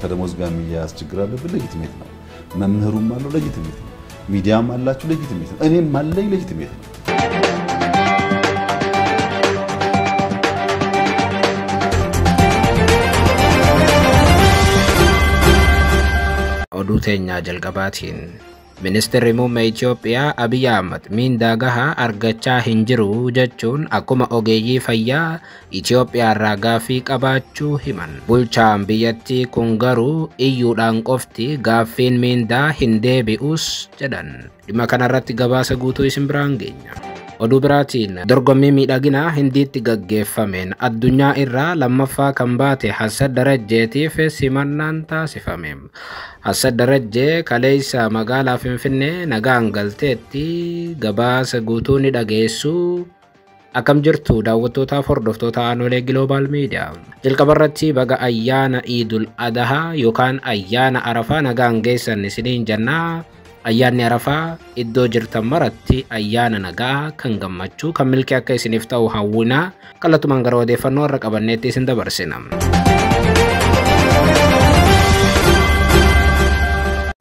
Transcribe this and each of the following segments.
ከደሞዝ ጋር የሚያያዝ ችግር አለብን፣ legitimate ነው። መምህሩም አለው፣ legitimate ነው። ሚዲያም አላችሁ፣ legitimate ነው። እኔም አለኝ፣ legitimate ነው። Oduu teenyaa jalqabaatiin Ministeerri muummee Itoophiyaa Abiyyi Ahmad miindaa gahaa argachaa hin jiru jechuun akkuma ogeeyyii fayyaa Itoophiyaarraa gaaffii qabaachuu himan. Bulchaan biyyattii kun garuu iyyuudhaan qofti gaaffiin miindaa hin deebi'us jedhan. Dhimma kanarratti gabaasa guutuu isin biraan geenya. Oduu biraatiin dorgommii miidhaginaa Hindiitti gaggeeffameen addunyaa irraa lammaffaa kan baate Hassad Darajjeetiif simannaan taasifame. Hassad Darajjee kaleessa magaalaa Finfinnee nagaan galteetti gabaasa guutuu ni dhageessu. Akkam jirtu daawwattootaaf hordoftoota aanolee Global Media. Jalqaba irratti baga ayyaana Iidul Adahaa yookaan ayyaana Arafaa nagaan geessan isiniin jennaa. Ayyaanni Arafaa iddoo jirtan maratti ayyaana nagaa kan gammachuu kan milkii akka isiniif ta'u hawwinaa kallattumaan gara odeeffannoo irra qabanneetti isin dabarsina.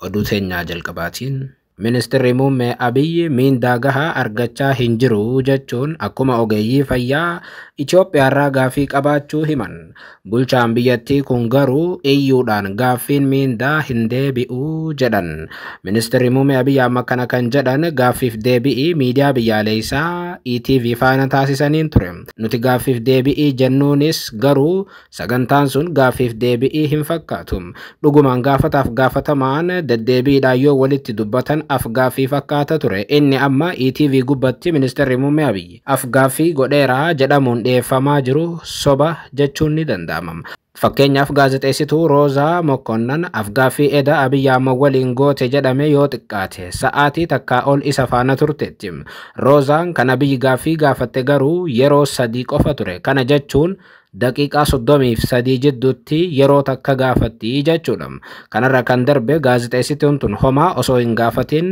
Oduu teenyaa jalqabaatiin Ministeerri muummee Abiyyi miindaa gahaa argachaa hin jiru jechuun akkuma ogeeyyii fayyaa Itoophiyaarraa gaaffii qabaachuu himan. Bulchaan biyyattii kun garuu iyyuudhaan gaaffiin miindaa hin deebi'u jedhan. Ministeerri muummee Abiyyi amma kana kan jedhan gaaffiif deebi'ii miidiyaa biyyaalessaa ETV faana taasisaniin ture. Nuti gaaffiif deebi'ii jennuunis garuu sagantaan sun gaaffiif deebi'ii hin fakkaatu. Dhugumaan gaafataaf gaafatamaan deddeebiidhaan yoo walitti dubbatan afgaaffii fakkaata ture. Inni amma ETV gubbatti ministeerri muummee Abiyyi afgaaffii godheeraa jedhamuun dhiyeeffamaa jiru soba jechuun ni danda'ama. Fakkeenyaaf gaazexeessituu Roozaa Mokkonnan afgaaffii eda Abiyyi Ahmad waliin goote jedhame yoo xiqqaate sa'aatii takkaa ol isa faana turteetti. Roozaan kan Abiyyi gaaffii gaafatte garuu yeroo sadii qofa ture. Kana jechuun daqiiqaa 33 jidduutti yeroo takka gaafatti jechuudha. Kanarra kan darbe gaazexeessituun tun homaa osoo hin gaafatin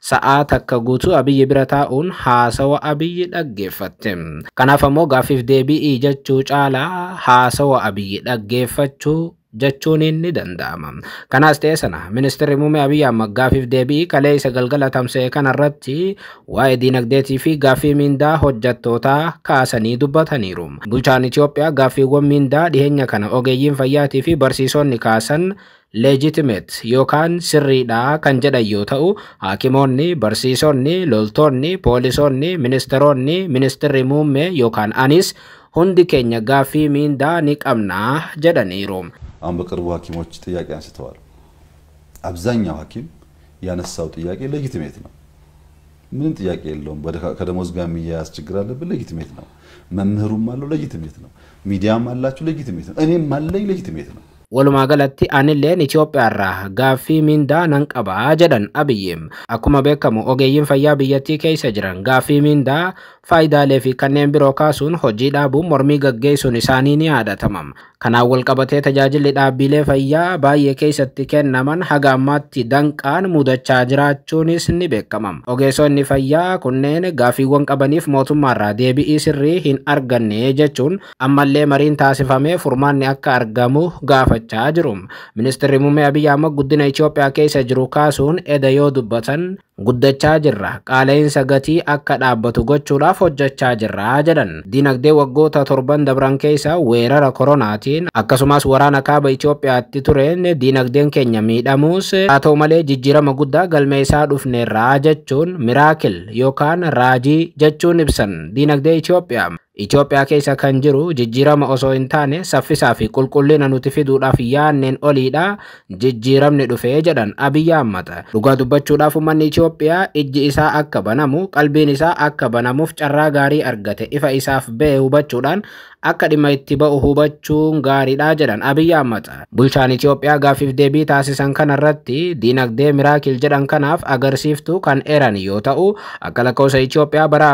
sa'aa takka guutuu Abiyyi bira taa'uun haasawa Abiyyi dhaggeeffatte. Kanaaf ammoo gaaffiif deebi'ii jechuu caalaa haasawa Abiyyi dhaggeeffachuu jechuun ni danda'ama. Kanaas ta'e sana ministeerri muummee Abiyyi Ahmad gaaffiif deebi'ii kaleessa galgala tamsa'e kanarratti waa'ee diinagdeetii fi gaaffii miindaa hojjettootaa kaasanii dubbataniiru. Bulchaan Itoophiyaa gaaffiiwwan miindaa dhiheenya kana ogeeyyiin fayyaatii fi barsiisonni kaasan legitimate yookaan sirriidha kan jedhan yoo ta'u, haakimoonni, barsiisonni, loltoonni, poolisoonni, ministeeronni, ministeerri muummee yookaan anis hundi keenya gaaffii miindaa ni qabnaa jedhaniiru. አሁን በቅርቡ ሐኪሞች ጥያቄ አንስተዋል። አብዛኛው ሐኪም ያነሳው ጥያቄ legitimate ነው። ምንም ጥያቄ የለውም። ከደሞዝ ጋር የሚያያዝ ችግር አለብን፣ legitimate ነው። መምህሩም አለው፣ legitimate ነው። ሚዲያም አላችሁ፣ legitimate ነው። እኔም አለኝ፣ legitimate ነው። Walumaa galatti anilleen Itoophiyaarraa gaaffii miindaa nan qabaa jedhan Abiyyiin. Akkuma beekamu ogeeyyiin fayyaa biyyattii keessa jiran gaaffii miindaa faayidaalee fi kanneen biroo kaasuun hojii dhaabuun mormii gaggeessuun isaanii ni yaadatama. Kanaan wal qabatee tajaajilli dhaabbilee fayyaa baay'ee keessatti kennaman haga ammaatti danqaan mudachaa jiraachuunis ni beekama. Ogeessonni fayyaa kunneen gaaffiiwwan qabaniif mootummaarraa deebi'ii sirrii hin arganne jechuun ammallee mariin taasifamee furmaanni akka argamu gaafachaa jiru. Ministeerri muummee Abiyyi Ahmad guddina Itoophiyaa keessa jiru kaasuun eda yoo dubbatan guddachaa jirra, qaala'insa gatii akka dhaabbatu gochuudhaaf hojjechaa jirra jedhan. Diinagdee waggoota torban dabran keessa weerara koronaatiin akkasumas waraana kaaba Itoophiyaatti tureen diinagdeen keenya miidhamuus haa ta'u malee jijjiirama guddaa galmeessaa dhufneerra jechuun miracle yookaan raajii jechuun ibsan. Diinagdee Itoophiyaa Itoophiyaa keessa kan jiru jijjiirama osoo hin taane saffisaa fi qulqullina nuti fiduudhaaf yaanneen oliidha jijjiiramni dhufee jedhan Abiyyi Ahmad. Dhugaa dubbachuudhaaf uummanni Itoophiyaa ijji isaa akka banamu qalbiin isaa akka banamuuf carraa gaarii argate ifa isaaf ba'e hubachuudhaan akka dhimma itti ba'u hubachuun gaariidha jedhan Abiyyi Ahmad. Bulchaan Itoophiyaa gaaffiif deebii taasisan kanarratti diinagdee miracle jedhan kanaaf agarsiiftuu kan eeran yoo ta'u akka lakkoofsa Itoophiyaa bara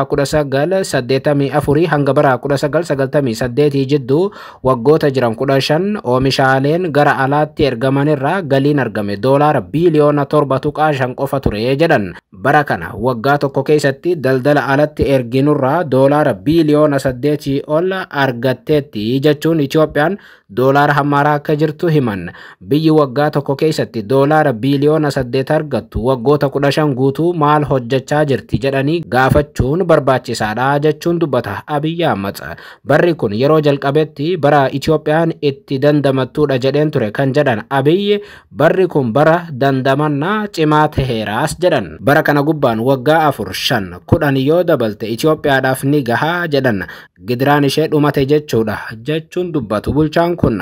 1984 hanga bara 1998 jidduu waggoota jiran 15 oomishaaleen gara alaatti ergamanirraa galiin argame doolaara biiliyoona 7.5 qofa ture jedhan. Bara kana waggaa tokko keessatti daldala alatti erginurraa doolaara biiliyoona 8 ol argatteetti jechuun Itoophiyaan doolaara hammaaraa akka jirtu himan. Biyyi waggaa tokko keessatti doolaara biiliyoona 8 argattu waggoota 15 guutuu maal hojjechaa jirti jedhanii gaafachuun barbaachisaadha jechuun dubbata Abiy Ahmad. Barri kun yeroo jalqabetti bara Itoophiyaan itti dandamattuudha jedheen ture kan jedhan Abiy, barri kun bara dandamannaa cimaa taheeraas jedhan. Bara kana gubbaan waggaa 4, 5, 10 yoo dabalte Itoophiyaadhaaf ni gahaa jedhan. Gidiraan ishee dhumate jechuudha jechuun dubbatu bulchaan kun.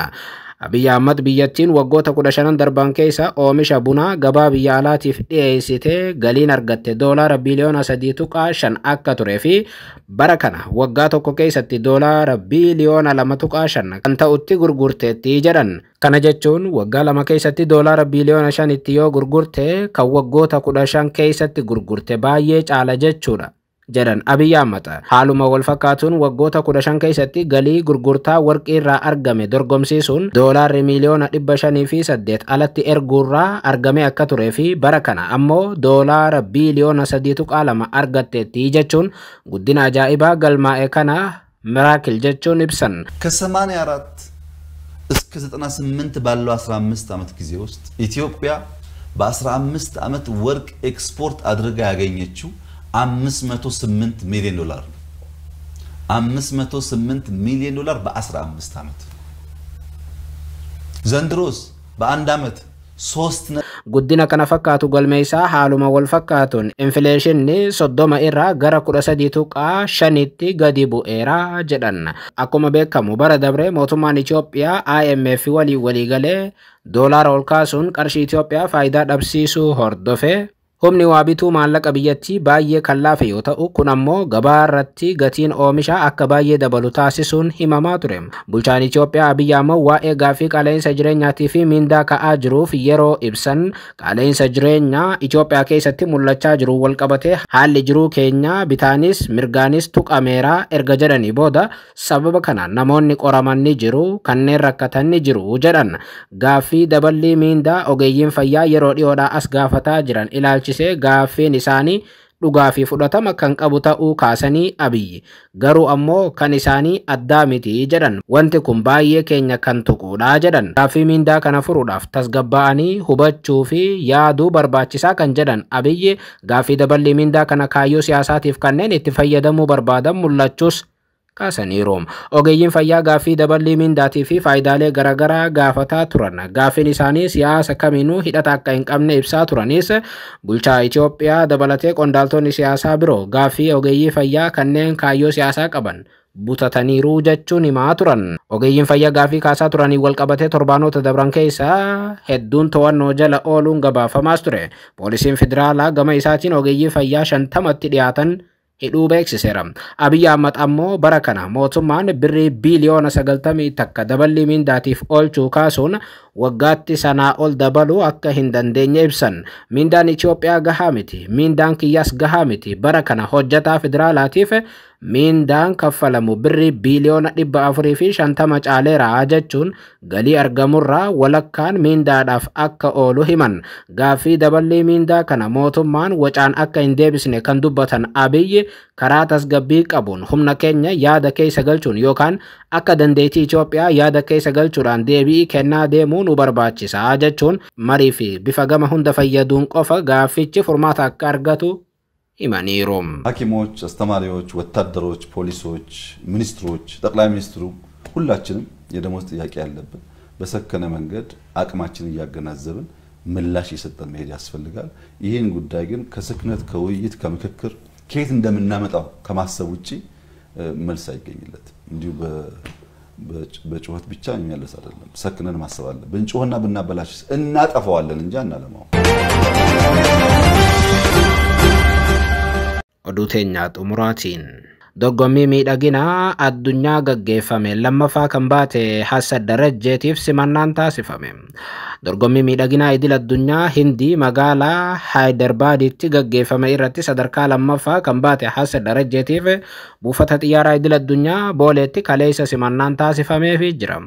Abiy Ahmad biyyattiin waggoota 15 darban keessa oomisha bunaa gabaa biyya alaatiif dhiyeessitee galiin argatte doolaara biiliyoona 3.5 akka turee fi bara kana waggaa tokko keessatti doolaara biiliyoona 2.5 kan ta'utti gurgurteetti jedhan. Kana jechuun waggaa 2 keessatti doolaara biiliyoona 5 yoo gurgurte kan waggoota 15 keessatti gurgurte baay'ee caala jechuudha jedhan Abiy Ahmad. Haaluma wal fakkaatuun waggoota 15 keessatti galii gurgurtaa warqii irraa argame dorgomsiisuun doolaarri miiliyoona 508 alatti erguurraa argame akka turee fi bara kana ammoo doolaara biiliyoona 3.2 argatteetti jechuun guddina ajaa'ibaa galmaa'e kana miraakil jechuun ibsan. ከ84 እስከ 98 ባለው 15 ዓመት ጊዜ ውስጥ ኢትዮጵያ በ15 ዓመት ወርቅ ኤክስፖርት አድርጋ ያገኘችው 508 ሚሊዮን ዶላር ነው። 508 ሚሊዮን ዶላር በ15 ዓመት። ዘንድሮስ በአንድ ዓመት 3 Guddina kana fakkaatu galmeessaa haaluma wal fakkaatuun infileeshinni 30 irraa gara 13.5tti gadi bu'eera jedhan. Akkuma beekamu bara dabree mootummaan Itoophiyaa IMF waliin waliigalee doolaara ol kaasuun qarshii Itoophiyaa faayidaa dhabsiisuu hordofe humni waa bituu maallaqa biyyattii baay'ee kan laafe yoo ta'u kun ammoo gabaa irratti gatiin oomishaa akka baay'ee dabalu taasisuun himamaa ture. Bulchaan Itoophiyaa Abiy Ahmad waa'ee gaaffii qaala'insa jireenyaatii fi miindaa ka'aa jiruuf yeroo ibsan qaala'insa jireenyaa Itoophiyaa keessatti mul'achaa jiru walqabatee haalli jiruu keenyaa bitaanis mirgaanis tuqameera erga jedhanii booda sababa kanaan namoonni qoraman ni jiru, kanneen rakkatan ni jiru jedhan. Gaaffii daballii miindaa ogeeyyiin fayyaa yeroo dhiyoodhaa as gaafataa jiran ilaalchise gaaffiin isaanii dhugaa fi fudhatama kan qabu ta'uu kaasanii Abiy garuu ammoo kan isaanii addaa miti jedhan. Wanti kun baay'ee keenya kan tuquudha jedhan. Gaaffii miindaa kana furuudhaaf tasgabbaa'anii hubachuu fi yaaduu barbaachisaa kan jedhan Abiy gaaffii daballii miindaa kana kaayyoo siyaasaatiif kanneen itti fayyadamuu barbaadan mul'achuus kaasaniiru. Ogeeyyiin fayyaa gaaffii daballii miindaatii fi faayidaalee garaagaraa gaafataa turan. Gaaffiin isaanii siyaasa kamiinuu hidhata akka hin qabne ibsaa turanis bulchaa Itoophiyaa dabalatee qondaaltonni siyaasaa biroo gaaffii ogeeyyii fayyaa kanneen kaayyoo siyaasaa qaban butataniiru jechuun himaa turan. Ogeeyyiin fayyaa gaaffii kaasaa turanii walqabatee torbaanota dabran keessaa hedduun to'annoo jala ooluun gabaafamaas ture. Poolisiin federaalaa gama isaatiin ogeeyyii fayyaa 50tti dhiyaatan hidhuu beeksiseera. Abiy Ahmad ammoo bara kana mootummaan birrii biiliyoona 91 daballii miindaatiif oolchuu kaasuun waggaatti sanaa ol dabaluu akka hin dandeenye ibsan. Miindaan Itoophiyaa gahaa miti, miindaan kiyyaas gahaa miti. Bara kana hojjetaa federaalaatiif miindaan kaffalamu birrii biiliyoona 450 caaleera jechuun galii argamurraa walakkaan miindaadhaaf akka oolu himan. Gaaffii daballii miindaa kana mootummaan wacaan akka hin deebisne kan dubbatan Abiy karaa tasgabbii qabuun humna keenya yaada keessa galchuun yookaan akka dandeettii Itoophiyaa yaada keessa galchuudhaan deebii kennaa deemuu nu barbaachisa jechuun marii fi bifa gama hunda fayyaduun qofa gaaffichi furmaata akka argatu himaniiru. ሐኪሞች፣ አስተማሪዎች፣ ወታደሮች፣ ፖሊሶች፣ ሚኒስትሮች፣ ጠቅላይ ሚኒስትሩ ሁላችንም የደሞዝ ጥያቄ ያለብን በሰከነ መንገድ አቅማችንን እያገናዘብን ምላሽ እየሰጠን መሄድ ያስፈልጋል። ይህን ጉዳይ ግን ከስክነት፣ ከውይይት፣ ከምክክር ከየት እንደምናመጣው ከማሰብ ውጪ መልስ አይገኝለትም። እንዲሁ በጩኸት ብቻ የሚመለስ አይደለም። ሰክነን ማሰብ አለብን። ብንጮህና ብናበላሽስ እናጠፋዋለን እንጂ አናለማው። Oduu teenya xumuraatiin dorgommii miidhaginaa addunyaa gaggeeffame lammaffaa kan baate Hassan Darajjeetiif simannaan taasifame. Dorgommii miidhaginaa idil addunyaa Hindii magaalaa Haayidarbaaditti gaggeeffame irratti sadarkaa lammaffaa kan baate Hassan Darajjeetiif buufata xiyyaaraa idil addunyaa Booleetti kaleessa simannaan taasifameefii jira.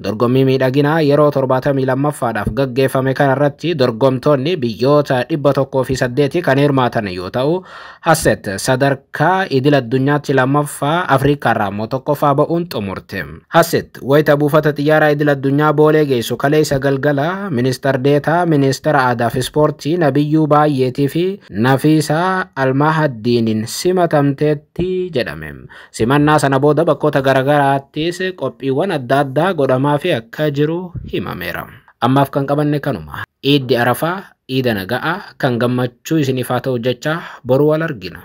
Dorgommii miidhaginaa yeroo 72ffaadhaaf gaggeeffame kanarratti dorgomtoonni biyyoota 108 kan hirmaatan yoo ta'u, Hasset sadarkaa idil addunyaatti lammaffaa, Afrikaarraa immoo tokkoffaa ba'uun xumurte. Hasset wayita buufata xiyyaaraa idil addunyaa Boolee geessu kaleessa galgala ministar deetaa ministeera aadaa fi ispoortii Nabiyyuu Baayyeetii fi Nafiisaa Almahaddiiniin simatamteetti jedhame. Simannaa sana booda bakkoota garaagaraattis qophiiwwan adda addaa godhamaa fi akka jiru himameera. Ammaaf kan qabanne kanuma. Iiddi Arafaa iida naga'aa kan gammachuu isiniif haa ta'u jecha, boru wal argina.